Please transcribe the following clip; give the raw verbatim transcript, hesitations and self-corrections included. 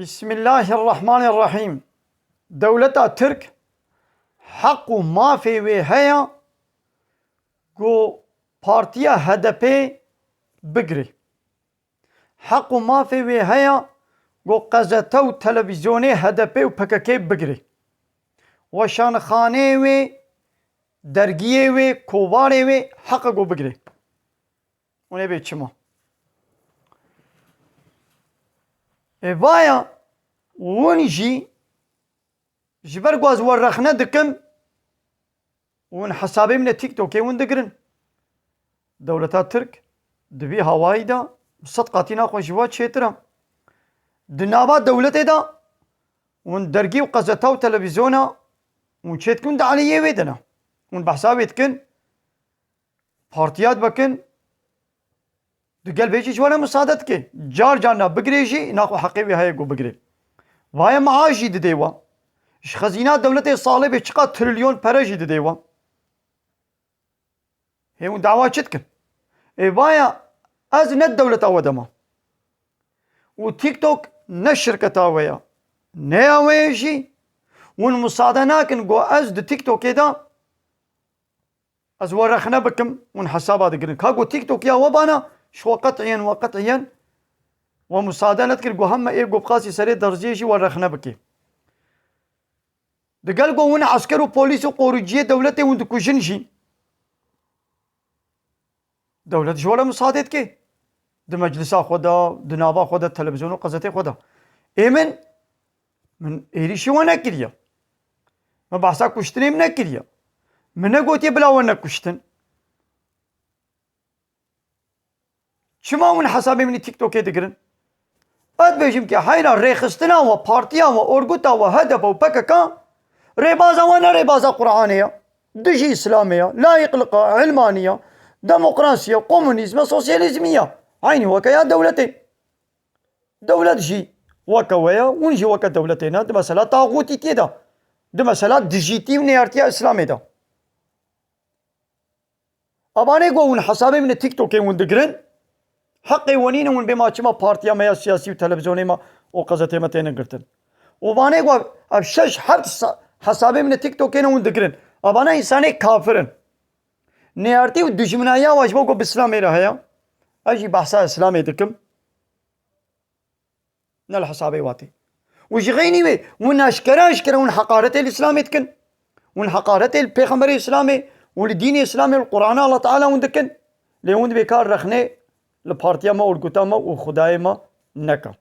Bismillahirrahmanirrahîm. Dewleta Tirk heq û mafê wê heye ku partiya H D P bigirê. Heq û mafê wê heye ku qezete û televîzyonê H D P û P K K bigirê. Weşanxaneyê wê, dergiyê wê, kovarê wê heqe ku bigirê. Hûn ê bê çima? Ê vaya, hûn jî ji ber ku ez we rexne dikim, hûn hesabê min ê TikTokê hûn digirin. Dewleta Tirk di vî hawayî de sed qatî naxwe ji we çêtir e. Di nava dewletê de hûn dergî û qezeta û televîzyona hûn çêdikin, di aliyê wê de ne. Hûn behsa wê dikin, partiya dikin, digel vê jî ji we re misade dike. Car carna bigirê jî, naxwe heqê wê heye ku bigirê. Vaye meha jî didê we. Ji xezîna dewletê salê bê çiqa trilyon pere jî didê we. Hê hûn dawa çi dikin? Ê vaya, ez ne dewleta we de me. Û TikTok ne şirketa we ya. Ne ya we ye jî. Hûn misade nakin ku ez di TikTokê de ez we rexne bikim, hûn hesaba digirin. Ka ku TikTok ya we bana, ji xwe qet'iyen, we qet'iyen, we misade nedikir ku heme ê ku biqasî serê derziyê jî we rexne bike. Digel ku hûn esker û polîs û qorûciyê dewletê hûn dikujin jî, dewlet ji we re misadê dike. Di meclisa xwe de, di nava xwe de, televîzyon û qezetê xwe de. Ê min, min êrîşî we nekiriye. Min behsa kuştinê min nekiriye. Min negotiye bila we nekuştin. Çima hûn hesabê min ê TikTokê digirin? Ez dibêjim ki heyra rêxistina we, partiya we, orguta we, H D P û P K K, rêbaza we ne rêbaza Qur'anê ya, dijî Îslamê ya, laikliqa, ilmanî ya, demokrasî ya, komûnîzm e, sosyalîzmî ya. Eynî weke ya dewletê. Dewlet jî weke we ya, hûn jî weke dewletê ne, di mesela taxûtîtiyê de, di mesela dijîtî û neyartiya Îslamê de. Evanê ku hûn hesabê min ê TikTokê hûn digirin, heqê we nîne hûn bê ma çima partiya me ya siyasî û televîzyonê me û qezetê me têne girtin. Û vanê ku ev şeş heft sa-, hesabê min ê TikTokê ne hûn digirin. Evana însanê kafir in. Neyartî û dijminayiya we ji bo ku bi Îslamê re heye. Ez jî behsa Îslamê dikim. Ne li hesabê watê. Û ji xeynî wê, hûn eşkere eşkere hûn heqaretê li Îslamê dikin. Hûn heqaretê li Pêxemberê Îslamê û li dînê Îslamê, li Qur'ana Allah Teala hûn dikin. Lê hûn dibê kar rexnê li partiya me, orguta me û Xwedayê me neka.